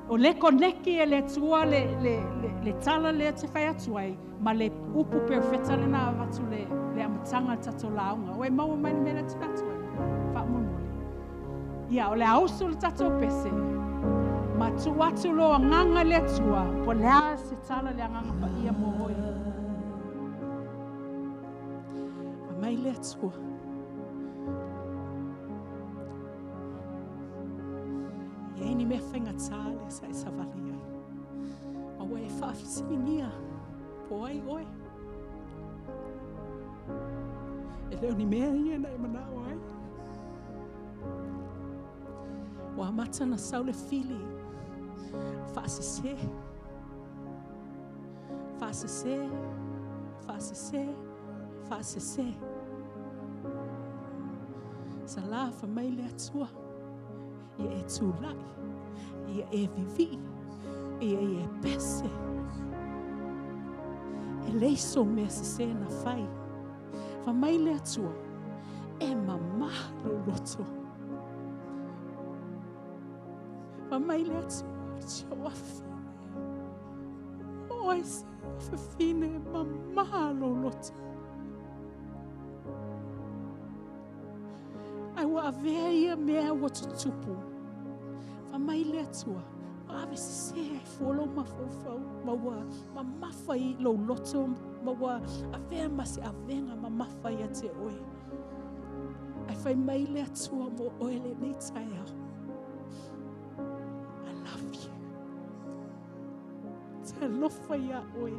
O le koneki e le Atua le, le, le, le tala lea te fai atu ai, ma le upu perofeta lena avatu le, le amataga o le tatou lauga. Ua e maua mai le mea lea te fai atu ai? Faamolemole. Ia, o le a usu le tatou pese, ma tuu atu lou agaga i le Atua, po o le a se tala le Agaga Paia mo oe. Fai mai le Atua. E i ai ni mea faigata lea sa e savali ai. Ma ua e faafesiligia po o ai oe. E le o ni mea ia na e manao ai. Ua amata ona sau le fili faasese, faasese, faasese, faasese. Sala fai mai le Atua, ia e tulai, ia e vivii, ia e pese. E leai sou mea sese na fai. Fai mai le Atua, e mamā lou loto. Fai mai le Atua, si ou afafine, oe si afafine, mamā lou loto. Ae ua avea ia mea ua tutupu. Fai mai le Atua, ua ave sese ai fua lou mafaufau, ma ua mamafa i lou loto, ma ua avea ma se avega mamafa ia te oe. Ae fai mai le Atua mo oe lenei taeao. I love you. Te alofa iā oe.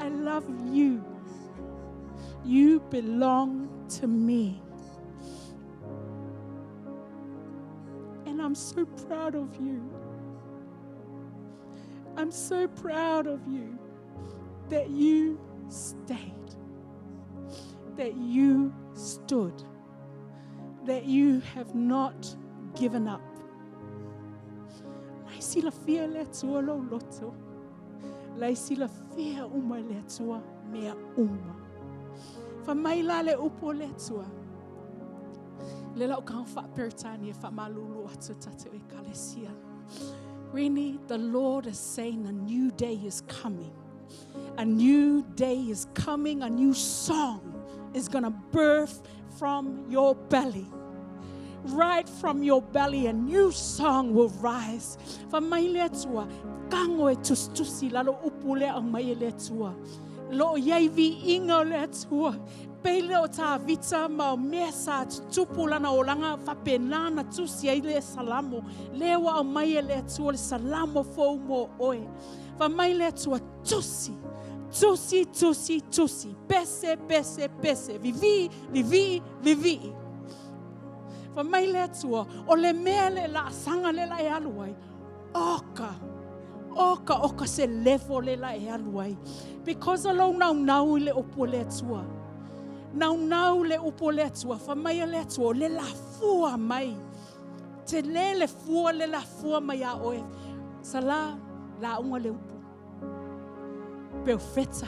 I love you. You belong to me. And I'm so proud of you. I'm so proud of you that you stayed, that you stood, that you have not given up. La e silafia e le Atua lou loto. La e silafia uma e le Atua mea uma. Fai mai la le upu o le Atua. Le lau kaga faa-Peretania faamalulu atu tatou ekalesia. Rini, the Lord is saying a new day is coming. A new day is coming. A new song is going to birth from your belly. Right from your belly, a new song will rise. Fai mai le Atua, kago e tusitusi lalo upu lea aumai e le Atua. Lo o iai viiga o le Atua. Pei lea o Tavita ma o mea sa tutupu lana olaga faapena na tusi ai le Salamo. Lea ua aumai e le Atua le Salamo fou mo oe. Fai mai le Atua, tusi, tusi, tusi, tusi, pese, pese, pese, vivii, vivii, vivii. Fai mai le Atua, o le mea le laasaga le la e alu ai, oka, oka, oka se level le la e alu ai. Because o lou naunau i le upu o le Atua. Naunau le upu o le Atua, fai mai o le Atua, o le lafua mai. Tele le fua le lafua mai iā oe. Sala, lauga le upu. Perofeta.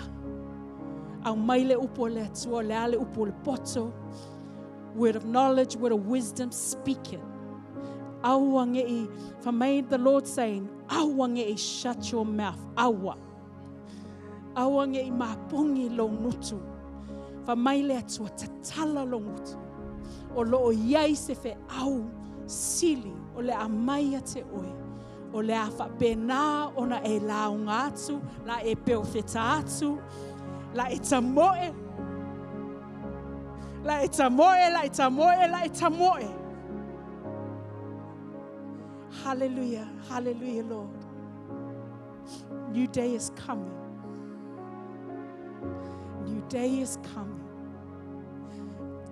Aumai le upu o le Atua, o le a le upu o le poto. Word of knowledge, word of wisdom, speak it. Aua nge'i, fai mai the Lord saying, aua nge'i shut your mouth, aua. Aua nge'i mapogi lou gutu. Fai mai le Atua, tatala lou gutu. O lo o i ai se feau sili o le a mai ia te oe. O le a faapena ona e lauga atu, la e perofeta atu, la e tamoe, la e tamoe, la e tamoe, la e tamoe. Hallelujah, hallelujah, Lord. New day is coming. New day is coming.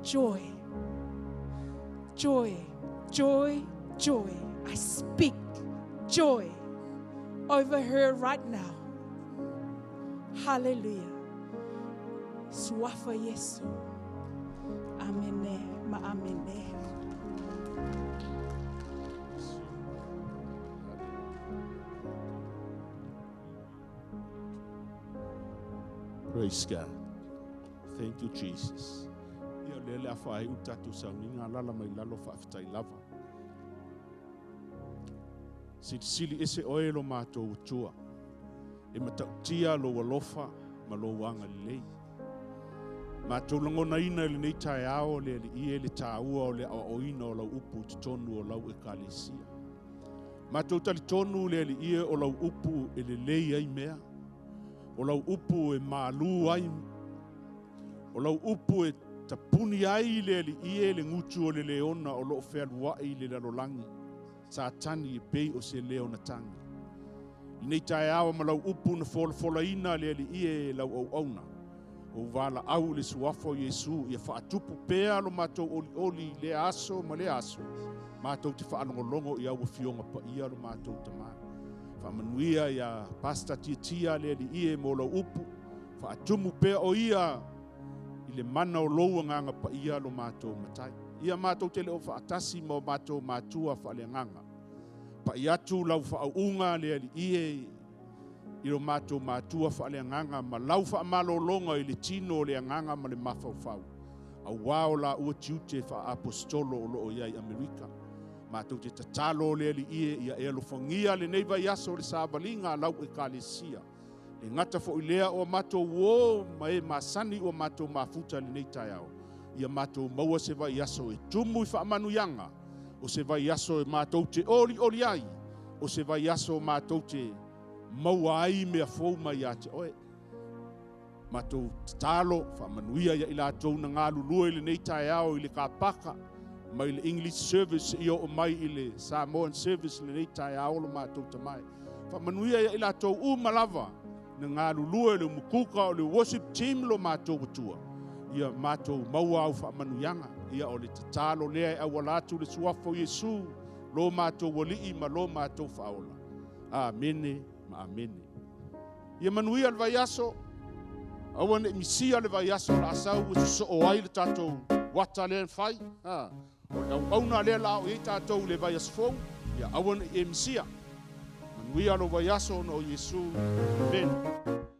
Joy, joy, joy, joy. I speak joy over her right now. Hallelujah. Suafa Iesu. Amene ma amene. Praise God. Thank you, Jesus. Ia o lea le a faaiu le tatou sauniga, alala mai lalo faafetai lava. Silisili ese oe lo matou Atua. E matautia lou alofa ma lou agalelei. Matou lagonaina i lenei taeao le Alii e le taua o le aoaoina o lau upu i totonu o lau ekalesia. Matou talitonu le Alii e o lau upu e lelei ai mea, o lau upu e malu ai, o lau upu e tapuni ai le Alii e le gutu o le leona o lo o fealuai i le lalolagi, Satani e pei o se leona tagi. Lenei taeao ma lau upu na folafolaina le Alii e lau auauna, o valaau i le suafa o Iesu ia faatupu pea lo matou olioli i lea aso ma lea aso, matou te faalogologo i au afioga paia lo matou Tama. Faamanuia ia Pastor Tiatia le Alii e mo lau upu, faatumu pea o ia i le mana o lou agaga paia lo matou Matai. Ia matou te le o faatasi ma o matou matua faaleagaga. Pai atu lau faauuga le Alii e i lo matou matua faaleagaga ma lau faamalologa i le tino o le agaga ma le mafaufau, auā o laua tiute faaapostolo o lo o i ai i Amerika. Matou te tatalo le Alii e ia e alofagia lenei vaiaso o le savaliga a lau ekalesia. E gata foi lea o matou uō ma e masani ua matou mafuta i lenei taeao, ia matou maua se vaiaso e tumu i faamanuiaga, o se vaiaso e matou te olioli ai, o se vaiaso matou te maua ai mea fou mai ia te oe. Matou tatalo, faamanuia ia i latou na galulue i lenei taeao i le kapaka, mai le English service i oo mai i le Samoan service lenei taeao lo matou Tama e. Faamanuia ia i latou uma lava na galulue le umukuka o le worship team lo matou Atua, ia matou maua au faamanuiaga. Ia o le tatalo lea e auala atu le suafa o Iesu, lo matou Alii ma lo matou Faaola. Amene ma amene. Ia manuia le vaiaso, aua ne i misia le vaiaso o le a sau e sosoo ai le tatou uata lea na fai. Ha, o le auauna lea la o i ai tatou i le vaiaso fou, ia aua ne i e misia. Manuia lou vaiaso ona o Iesu. Amene.